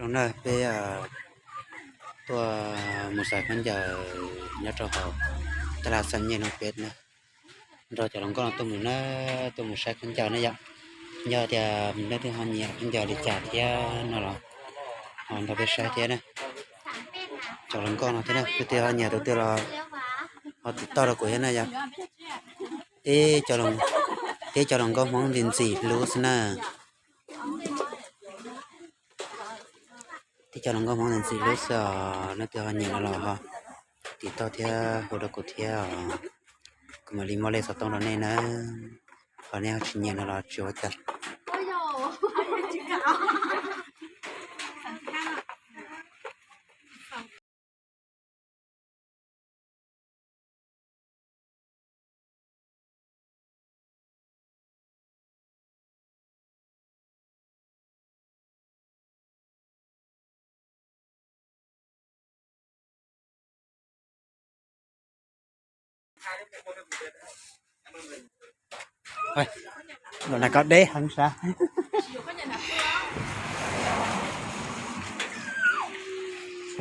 No na peb tuaj mus xaiv khaub ncaws nyob rau hauv tab laj Xam Nyiaj Looj Peb na, nrog cov hluas nkauj no tuaj mus na, tuaj mus saib khaub ncaws na yom. Yog tias leej twg ho nyiam khaub ncaws li cas thiab no los ho nrog peb saib thiab na. Cov hluas nkauj no thiab na, tus twg ho nyiam tus twg los ho tim toj rau kuv thiab na yom. Tib cov hluas nkauj Hmoob ntxim ntxim hlub xwb na. Tib cov hluas nkauj Hmoob ntxim ntxim hlub xwb os, leej twg ho nyiam no los ho tim toj thiab hu rau kuv thiab os. Kuv mam li muab lej xov tooj rau nej na, ho nej ho tsis nyiam no los tsis ua cas.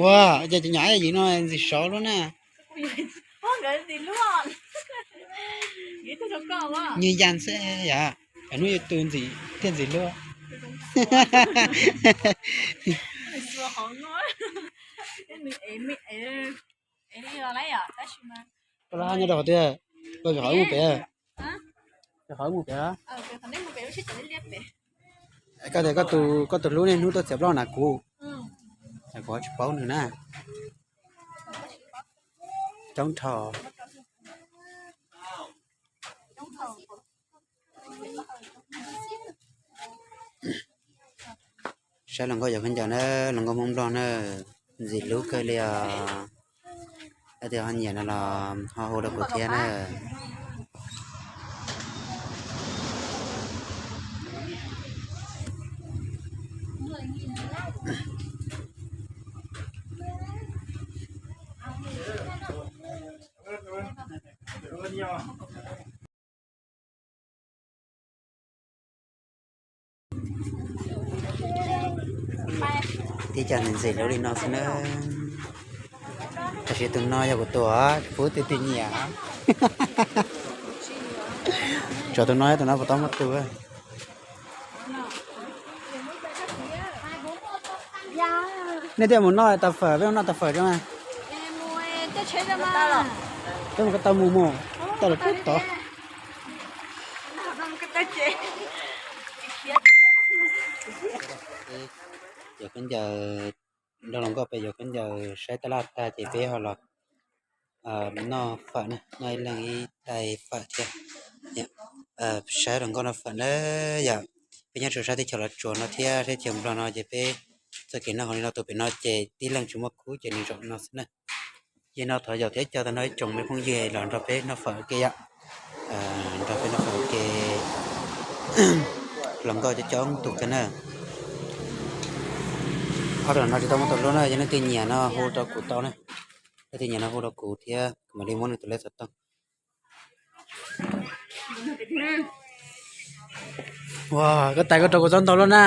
Ua cas cov nyom yim no ntxim saud lub na. Nws yas xwb yom, hnub yuav tu ntxim thiaj ntxim hlub. Koj lab nyob rau qhov twg? Koj qhov mus pem. Koj tias koj tus hlub niaj hnub tuaj txiav plaub na kuv, kuv tsis paub nws na. Coob dhau. Saib hluas nkauj cov khaub ncaws na, hluas nkauj Hmoob Nplog na, ntxim hlub kawg li os. Leej twg ho nyiam no los ho hu rau kuv thiab na. Tib cov ntxim hlub li no xwb na. Tab sis tus no yog kuv tus, kuv tus twg nyiam. Tshuav tus no, tus no puas tau muaj tus. Nej twb mus noj tas fawm, peb mus noj tas fawm tso mas. Peb mus ko taw mus mus, tau lawm pub tod. Cov khaub ncaws, nrog hluas nkauj pem yuav khaub ncaws saib tab laj tag ces peb ho los noj fawm na, noj ib leeg ib tais fawm thiab. Saib hluas nkauj noj fawm na yom. Peb nyob rau sab teb chaws Los Tsuas no thiab teb chaws Nplog no ces peb txoj kev noj haus li no, tus pem no ces tib leeg tsis muaj khub ces nws zaum no xwb na. Yog no thov yaum thiab coj tag nrho ib tsoom me phooj ywg los nrog peb noj fawm ua ke yom. Nrog peb noj fawm ua ke, hluas nkauj coob coob tus kawg na. Ob tug no tsis tau muaj tus hlub na, yog leej twg nyiam no hu rau kuv tau na. Leej twg nyiam no hu rau kuv thiab kuv mam li muab nws tus lej xov tooj. Ua, koj tais koj rau kuv txob ntau lub na.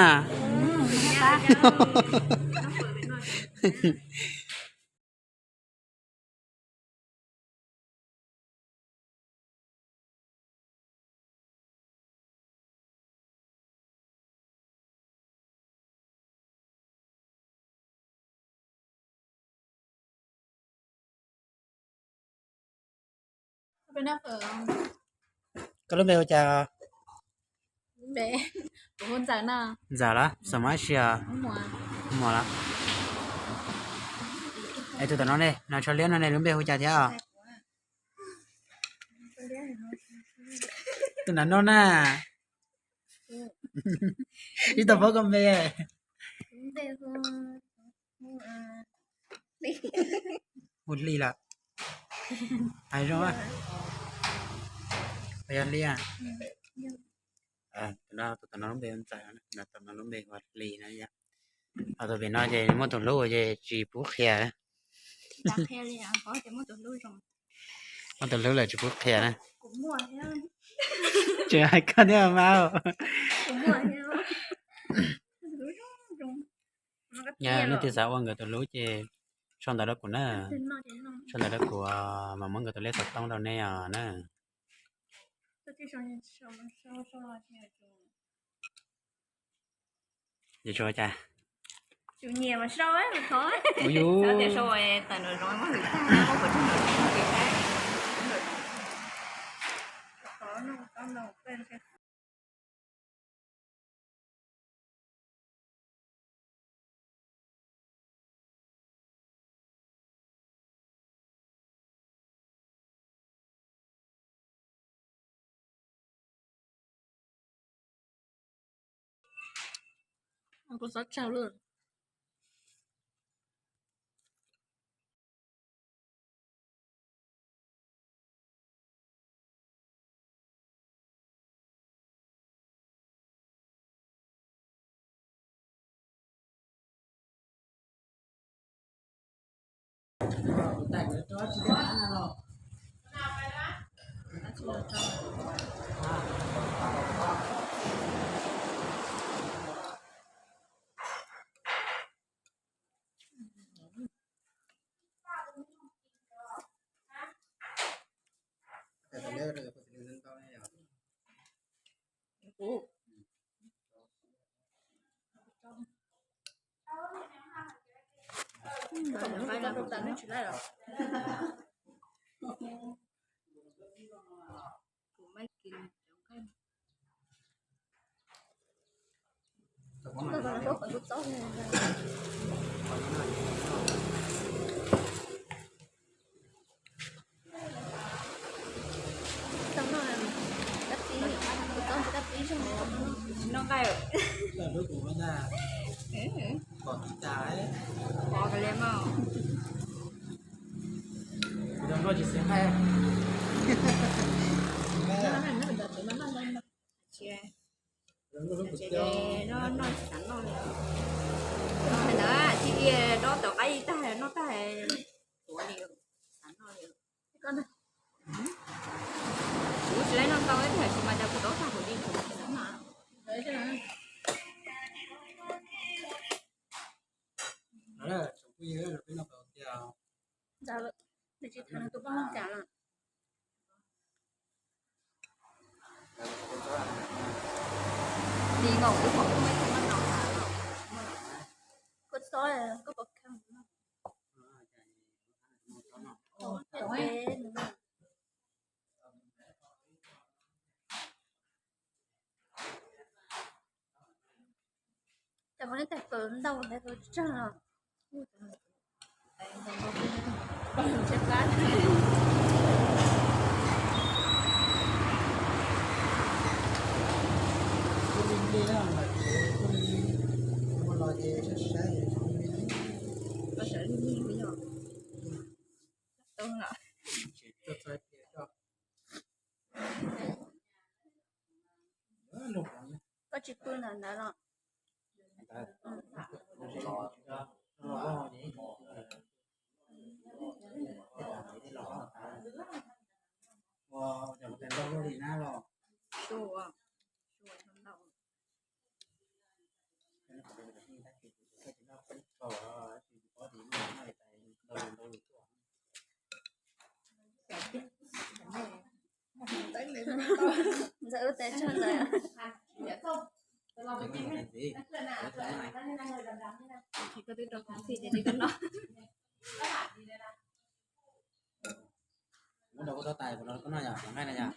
Koj lub npe hu cas? Ntxawm los xav mas sia. Muas los. Es tus tom no ne, no tsho liab no ne, lub npe hu cas thiab? Tus nram no na. Ib tau paub koj npe. Hu Hli lawm. Hais zoo. Yog Hli. Tus no lub npe Ntxawm, tus no lub npe hu Hli na yom. Ho tus pem no ces muaj tus hlub ces tsis pub qhia. Muaj tus hlub lawm tsis pub qhia na. Tsis hais koj thiab mas. Yog nej twg xav ua nkawd tus hlub ces sau ntawv rau kuv na. Sau ntawv rau kuv, mam muab nkawd tus lej xov tooj rau nej os na. Ces sau cas? Ua yus. Kuv txhob tsaug lawm. Tsis noj nqaij. Pom kiag li mas. Tsis, noj, noj tsis xav noj li. Noj hais ntawd tsis, dob tom qab ib tag noj tag tuav li, xav noj li. Kuv tsis laib noj ntau ib tiam sis mas cas kuv dob tag kuv li kuv xav noj. Cov nej tes kawm ntau ntawd kawm tsawg los. Koj tsis pw ntawm ntawd los? Ntxawm wb tes tsawg ntawd. Koj twb rau phom xij ces twb noj. Muab rau koj tau tais, koj noj yom, noj nqaij na yom.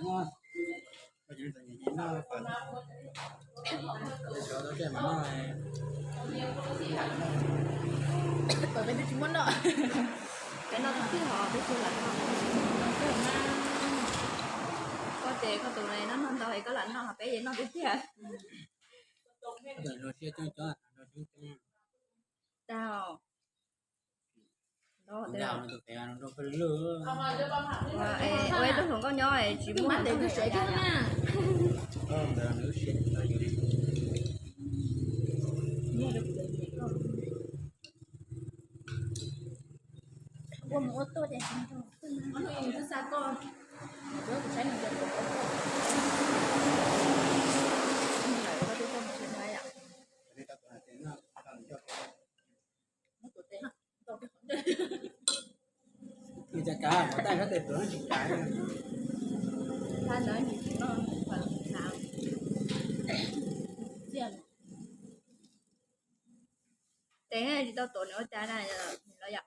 Peb tsis muab noj. Peb noj tiag tiag hos peb tsis lam noj. Koj ces koj tus no noj ntau es koj lam noj, peb yeej noj tiag tiag. Tag. Ua ib lub hluas nkauj nyob es tsis muaj. Nws cas kav qhov taj sab tes tuav tsis kav. Tes tsis tau tuav nws ua cas na los yom.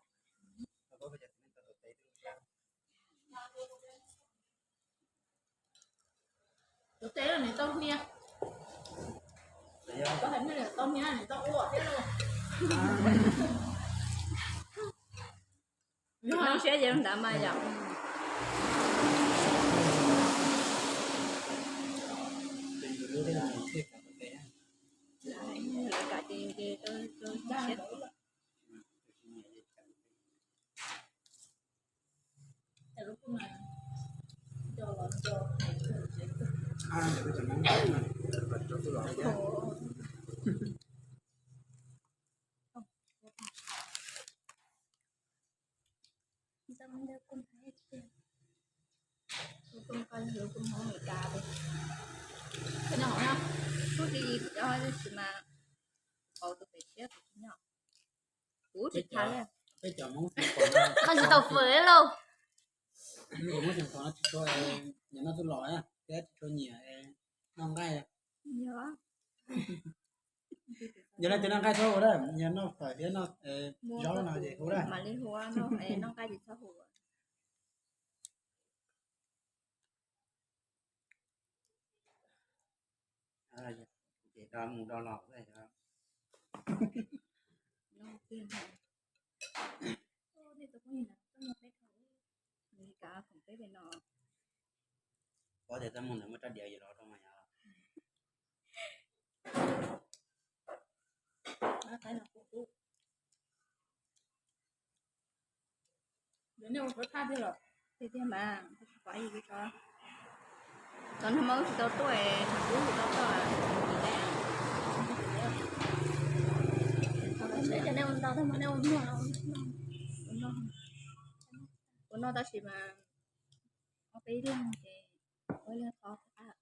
Tus tes nws tau hnia. Koj hais nws tau hnia nws tau ua thiab lauj. Nws siab ces ntawd mas yom. Lawv kam ces ces siab. Kuv tsis tau fwm lauj. Noj tub los thiab tsis tshua nyiam noj nqaij. Yog leej twg noj nqaij txhob hu na, yog noj fawm thiab noj zaub no ces hu na. Ces do mus do los xwb. Pov tias txaj muag ntawd muaj rab diav yus los rau mas yog. Tiag tiag mas, tsis pom yus tso. Cov nag hmo tsis tau tuaj, nag kub tsis tau tuaj. Kuv noj tab sis mas ob peb leeg ces ua leej qhov qab.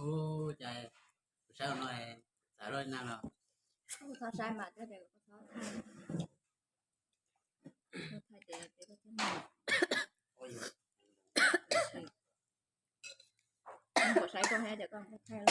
Ua cas kuv saib no txawv luaj na los. Kuv txhob saib mas, txhob thaij, thaij ces peb txhob thaij. Kuv saib koj thiab ces koj txhob thaij.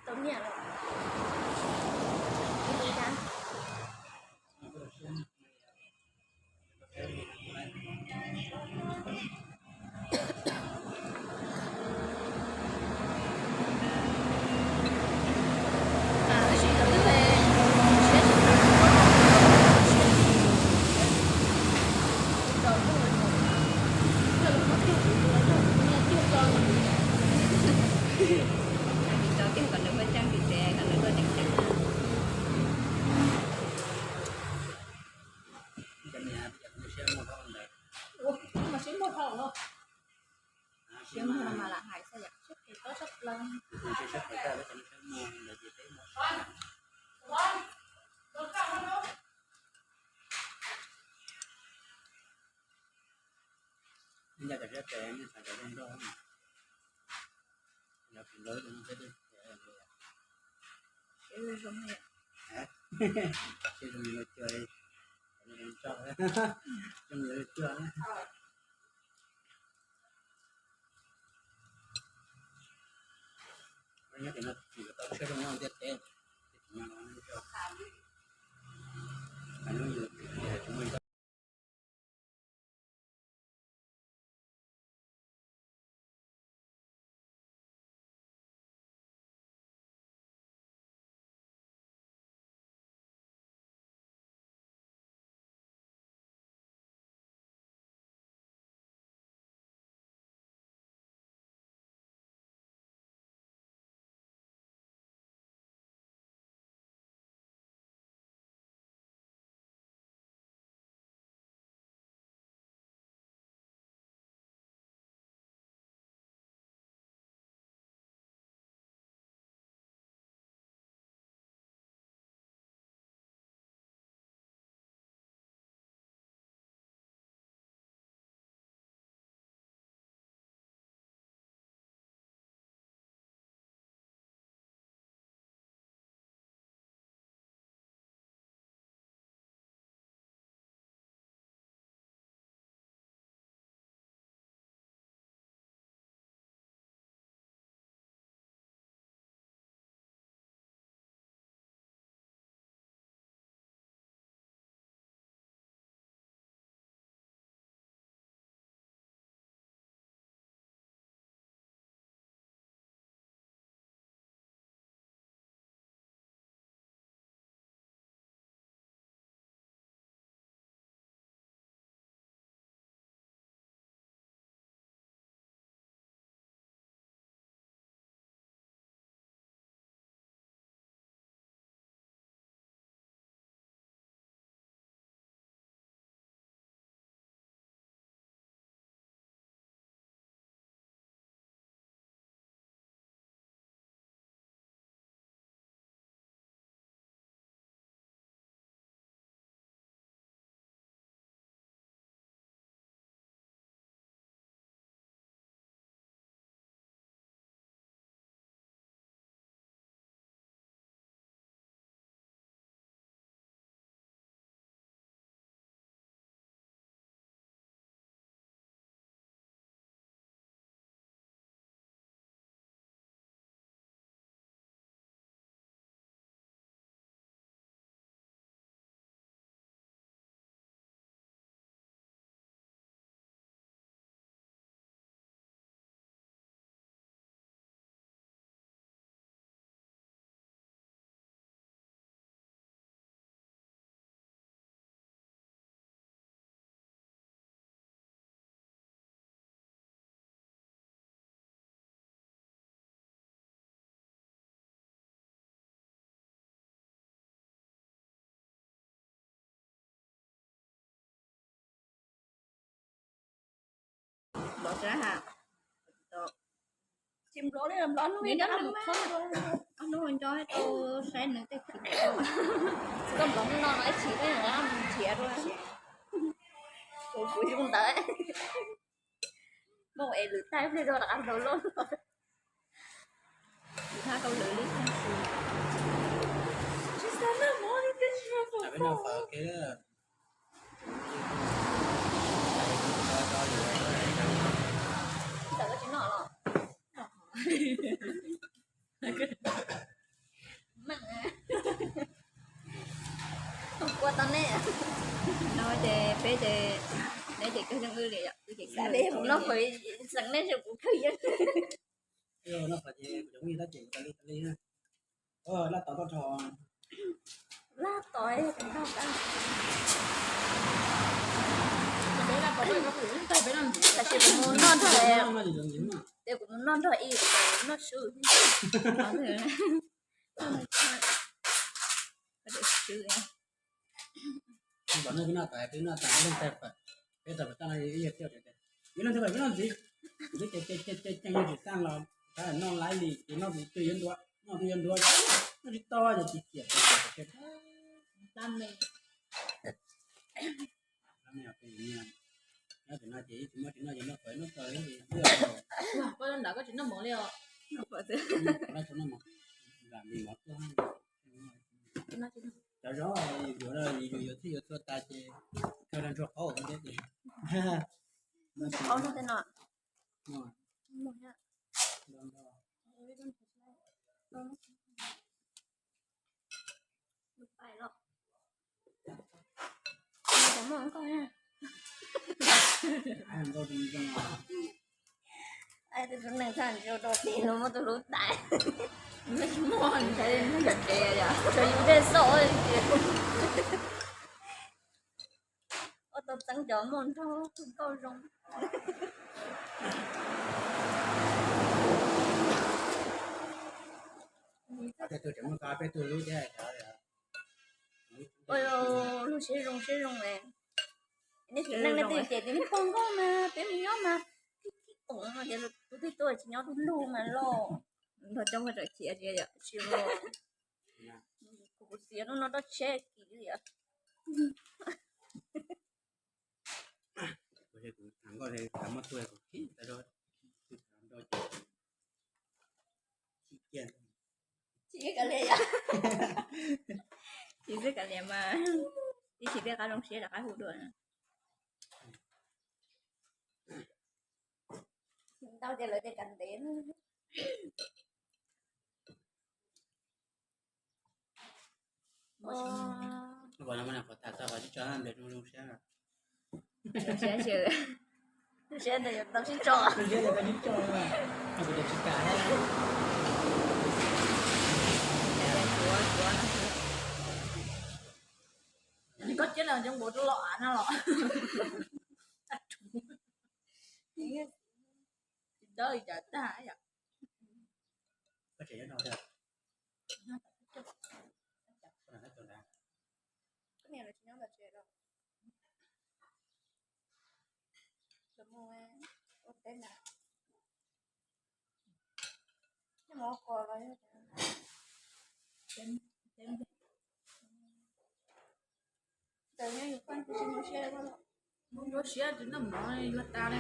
Tau nyiam lawm. Tso kiag kom nws muaj tseeb tsis tsev, kom nws tuaj tseeb tseeb. Siab muag no mas lam hais xwb yom. Ncaj cov siab phem, nej xav cov zoo nraug, yog pem lawv zoo thiab. Siab zoo, siab zoo yuav cua, zoo nraug, zoo yuav cua. Nyob tim no tsis tau siab zoo nyob ntiaj teb, Nplov tsis ha, tsis nplov li, nplov hnub ib nco tau saib nws tej khiv, koj nplov hnub no no ib chim koj yeej nrhiav dua, kuv kuv zoo ntawd. Muaj es lwm tais pliag rau rov qab nplov loj. Tsis thab kau lwm li. Ntawm koj tsis noj los? Meej, kua tau nej. No ces peb ces, neb ces kawg zeej wb li yom, wb ces xav li kuv noj qhov xeem nej ces kuv kawg yeej. Noj qhov ces kuv cov phooj ywg tab ces tas li tas li na. Laj tod toj rog. Laj tod, Tam sim kuv mus noj nrog, ces kuv mus noj nrog ib, kuv noj swb. Peb noj tas, peb noj tas leej tag fawm, peb tag fawm tag no ib yog thiaj, ib leej tag fawm peb noj ntxiv, ntxiv ces ces ces ces yeej tsis tag los, noj laib li ces noj tus twg yuav ntuav, noj twg yuav ntuav, noj tsis tau ces tsis ciam. Nyob tim no ces tsis muaj tsis noj ces noj fawm noj fawm li. Koj nram koj tsis noj mov li os. Noj fawm xwb. Noj mov. Cov zaub yus yuav, yus yuav txhij yuav txhua tas ces kawg los ntsuag qaub thiab ces. Qaub no tej no. Tus neeg txhaj ntsia rau tim no muaj tus hlub tais. Muaj ntawd yog tsev yom, tsuas yus dej xauj tias. Ua tau txeeb cov muaj nraug nkauj zoo. Peb tug tseem muaj peb tug hlub thiab. Ua lub siab zoo siab zoo ne. Nej txiv neej nej twb cem tias nej pog nkauj mas peb mus nyob mas thib thib qoom no ces tus twg tuaj tsis nyob tus lug mas loj. Nrog coob ua raws chiav tsis yom, tsis ua. Kuv xiav lub no rau tsheb kis li yom. Tsis kav liam yom. Tsis xwb kav liam mas ib tsis tej qab zoo siab rov qab hu dua. Ntau ces lawv tias kav ntev. Qhov tas tau qhov tsis tso ntawd zoo zoo siab. Zoo siab, zoo siab ntawd yuav tau sib tso. Zoo siab ntawd tau sib tso. Kuv tias tsis kam. Koj cia los cov npaum rau los av no los. Tsis dawb li cas tag yom. Nyuaj siab tsis noj mov yuav tas li.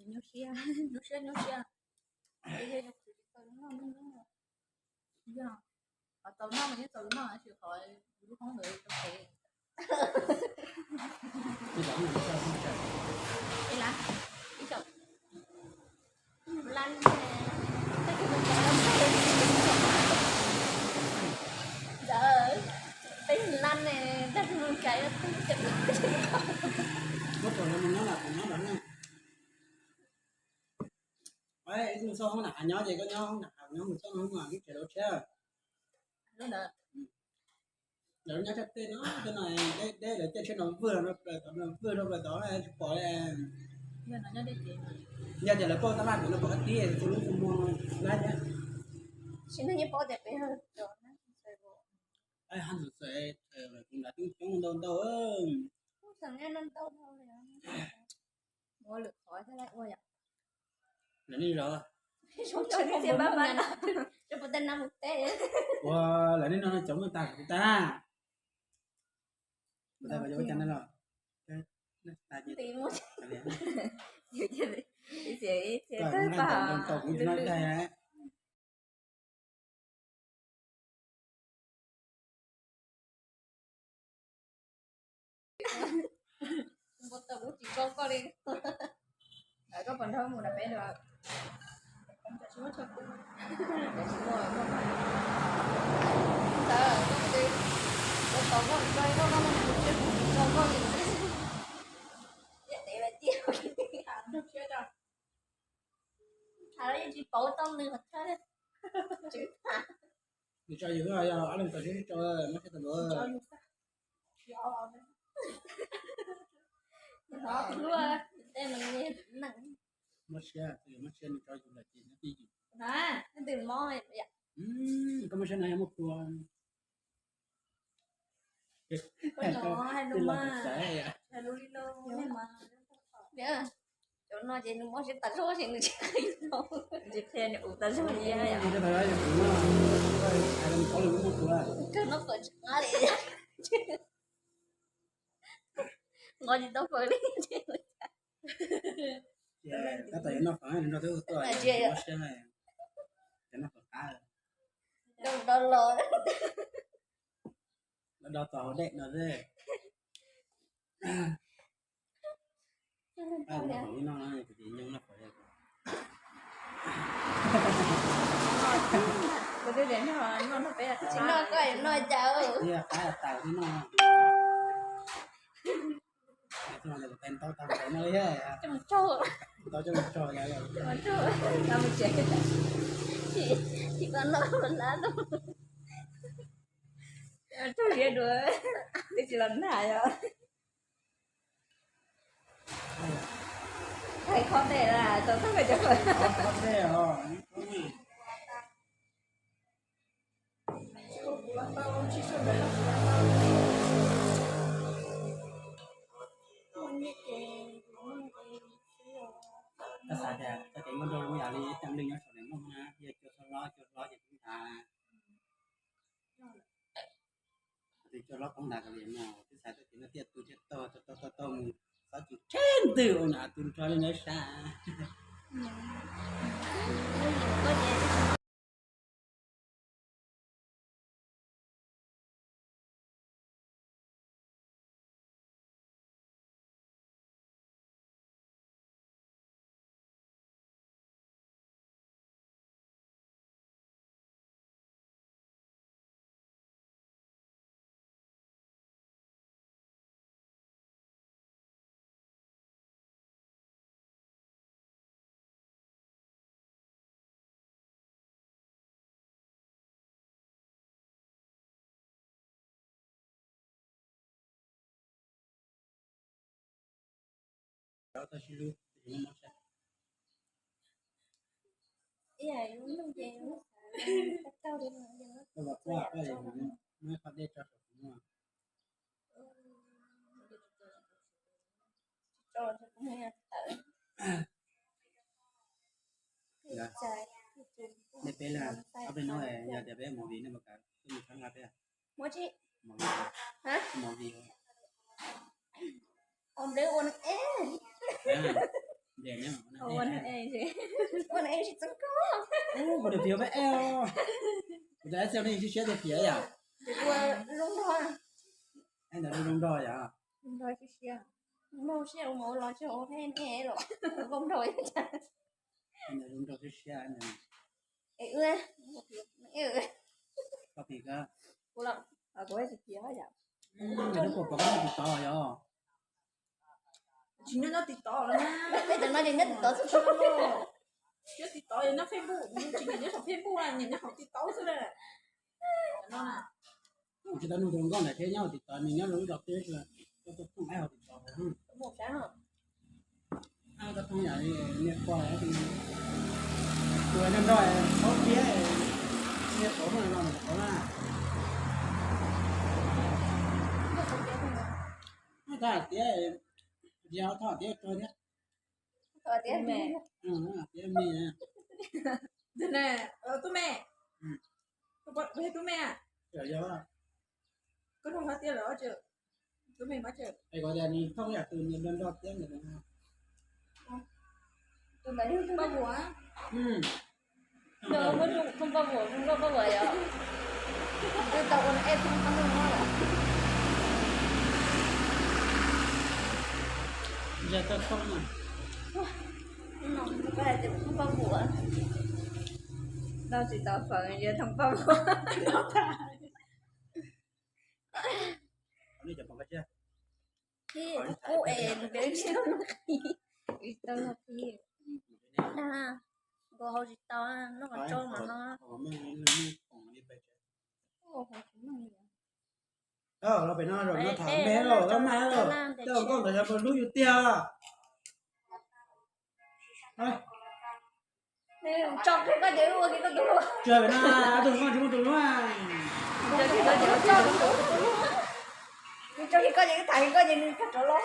Nyuaj siab, nyuaj siab. Qhov tau noj mas yeej tau noj tab sis qhov yus lub hoob ntawd tau pem. Ntawd peb lab ne, tab sis mus tsav mus txog hoob nram hav nyob ces koj nyob hoob nram hav nyob mus txog hoob mas lub tsev lawv tshiab. Lawv nyob sab tej no, tej no deb deb lawv caij tsheb no vwg no plaws tod, vwg rau plaws tod tsis pom li. Yog tias lawv pauj tab laj kuv no pom qab tib txhua lub txhua muag laib thiab. Tsis neeg yeej paub tias peb haj ntxuav xwm, kuv nrad twb coob ntau ntau. Ua lwm qhov thiab ua yom. Lawv nej zos, ua lawv nej no cov muaj tas kuv tas. Kuv tas pas yuav ua cas no los. Tau kuv no dag. Kuv tsis tso koj li. Lawv koj pom nrog mus nram peb lawm. Tsis muaj tsho kuv. Tsis muaj, muaj mas. Ntawd koj mus, koj tos koj tso koj, koj mus tsis tso koj li. Tiaj dev lawm tiag. Nrog siab rau. pauv tau nws qhov chaw. Nws tso yus yog ob leeg tau sib tso, muab siab tau npaum. Muab siab, muab siab nws tso yus lawm ces nws tij yus. Koj muab siab no yog muaj plua. Cov no ces nws mob siab tas zog ces nws tsis qhib tau. Nws qhia nws ua tas zog li. Kawg no fawm tsis nqa li. Nqa tsis tau fawm li. Tab tom yuav noj fawm nrog twb tuaj, mob siab, cov noj fawm qab. Do los, do tom hauv dej no xwb. Noj fawm li no, kuv tsis nyob noj fawm. Kuv twb tias noj, noj peb tsis noj koj yuav noj cas. Qab tas twb noj. Tau tau tau no li. Tau coj mus tso, tsis tau mus tsev. Tsis tau noj lab. Tug ziab dua, twb tsis los nag yog. Hais khob tej las tau tag cov fawm. Koj xav tias koj ces muaj nrog lub yam li ib cov neeg nyob saum daim nplooj na, yog cua hlob cua hlob ces kuj tas. Tus cua hlob poob ntas kawg li no, twb xav tias no tiaj tus thiaj tau, tau tau tau mus, xav tus tsheb ntws ua no tus nrog li nyob sab. Nej peb leeg, ob peb hnub yog tias peb mus vim nej puas kam tuaj mus tshab nqa peb? Mus vim. Ua nplej ua na e. Ua na e tsis txeeb koj. Kuv tias piav peb e. Kuv tias ib txhia nej siab siab tias piav yam. Ua zoo nrog. Ntawd zoo nrog yom. Zoo nrog siab. Zoo nrog siab ua mus ua los tsis ua peb e los zoo nrog. Ntawd zoo nrog siab siab. Koj pim koj. Kuv tsis piav yom. Nws puas pom koj tiv tov yom? Tsis nyob nyob tiv tov no na. Peb cov no ces nyob tiv tov xwb. Nyob tiv tov nyob Facebook, tsis nyob saum Facebook, nyob hauv tiv tov xwb na. Kuv tsis tau nug tus hluas nkauj ntawd thiab, nyob hauv tiv tov, nws nyob hauv zos twg, koj tuaj thooj hauv tiv tov. Koj thooj yam li niag pog, tus nrog nrog thaub tiab, niag qhov no los qhov na. Tab tiab, yog thoj tiab rau thiab. Tiab me. Tub me. Tub me. Koj thooj tiab lawm. Tub me mas. Es kom tias nws thooj yam tus nws nrog nrog tiab ntawd. Tus ntawd yog Paj Vuam. Muaj thooj Paj Vuam, thooj nkauj Paj Vuam yom. Twb tau ua e thooj Paj Vuam lawm. Yog tau thooj na. Koj hais tias thooj Paj Vuam. Tau tsis tau fawm yog thooj Paj Vuam. Qhib kuv qub es nws tsis tau qhib. Dag. Nkaus hau tsis tau, noj qos tsau mas no. Los pem no, no tham me los, koj mas los, tej nkauj ntawd yog puas hlub yus tiag. Tso kiag koj ces ua kiag koj tus hlub. Tsis pom no, tus koj tsis muaj tus hlub. Tso kiag koj ces tham kiag koj ces nws kag rov los.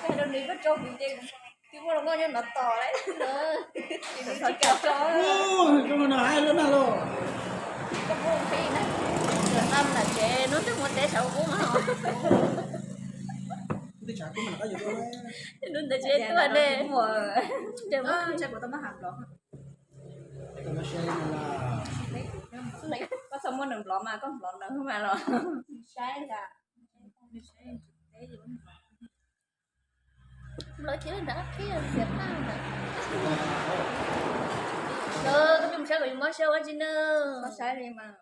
Koj hais rau nws koj tso kuv ces twb muaj hluas nkauj nyob no tos lawm. Ces nws tsis kam tso. Koj mus no hais lub nag los. Koj pub qhib na. Tam sim no tsev hnub twg mus teb tshav kub mas. Hnub ntawd tsev tuaj ne. Ces ntshai puas tau maj ham nplov. Koj txhob muab nws nplov mas koj nplov nws mas los. Saib li cas. Lawv cia li nrad qhib xiav tag mas. Koj peb mus saib kom yus mob siab ua tsi na. Saib li mas.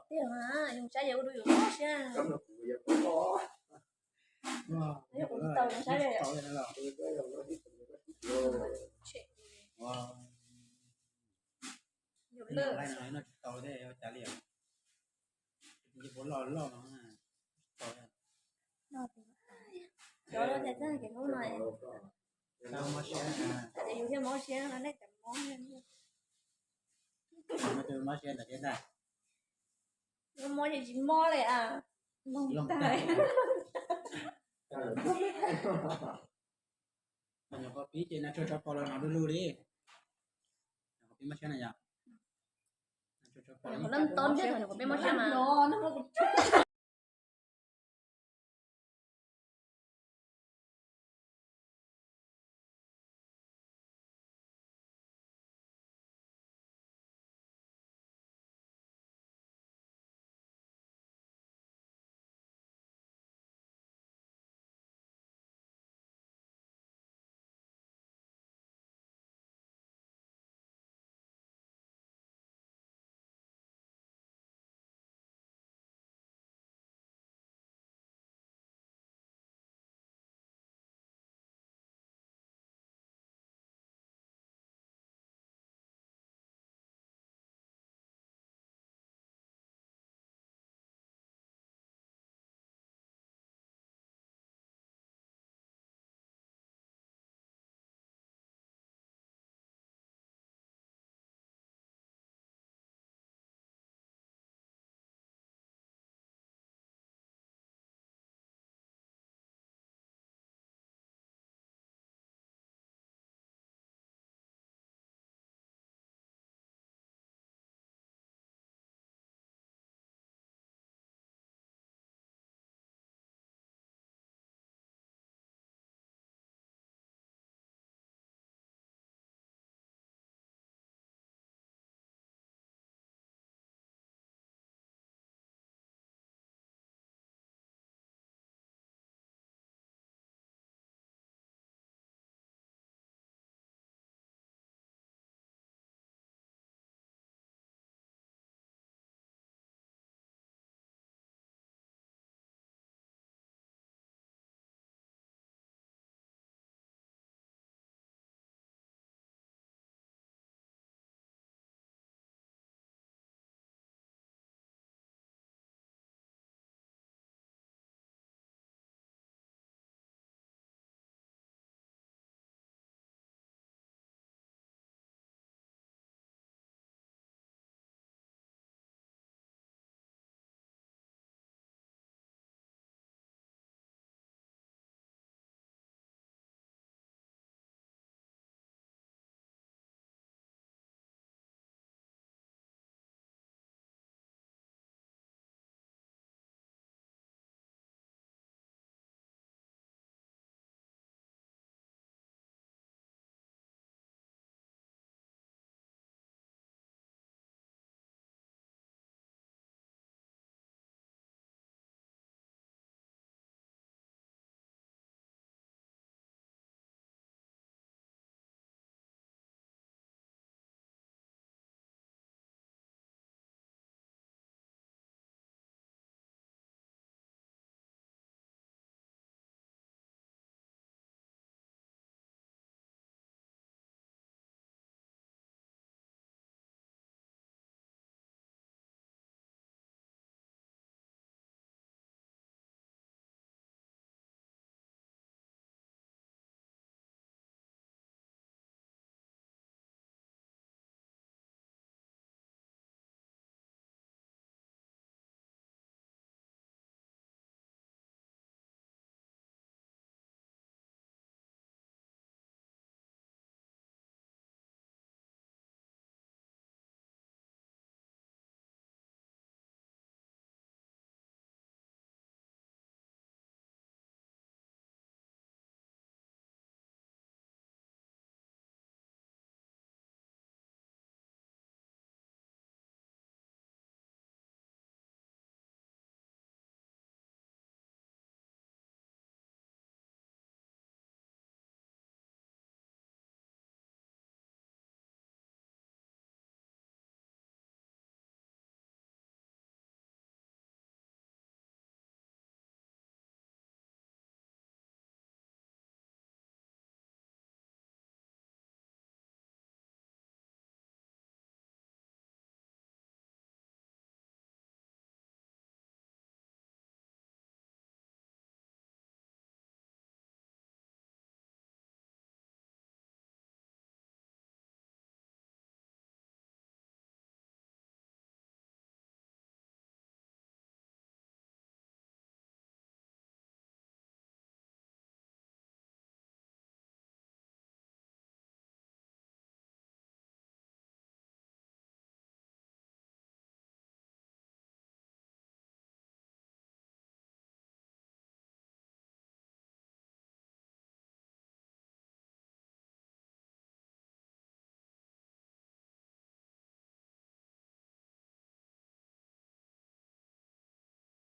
Tiag mas yus saib yus ua rau yus mob siab. Yus ua tsis tau yus saib li. Yus lwj. Noj tsis tau thiab, ua cas li os? Puas loj loj no. Cov los tias txog kev hlub no, mob siab, yus thiaj mob siab no, nej cov mob, mob siab ntawm thiab ntag. Mob ces tsis mob li a, mob tag. Nyuam qhuav pib ces nas tsuag tsov pos los hnov du lug li. Nyuam qhuav pib mob siab na yom. Nyuam qhuav loj tau ntiag thaum nyuam qhuav pib mob siab mas.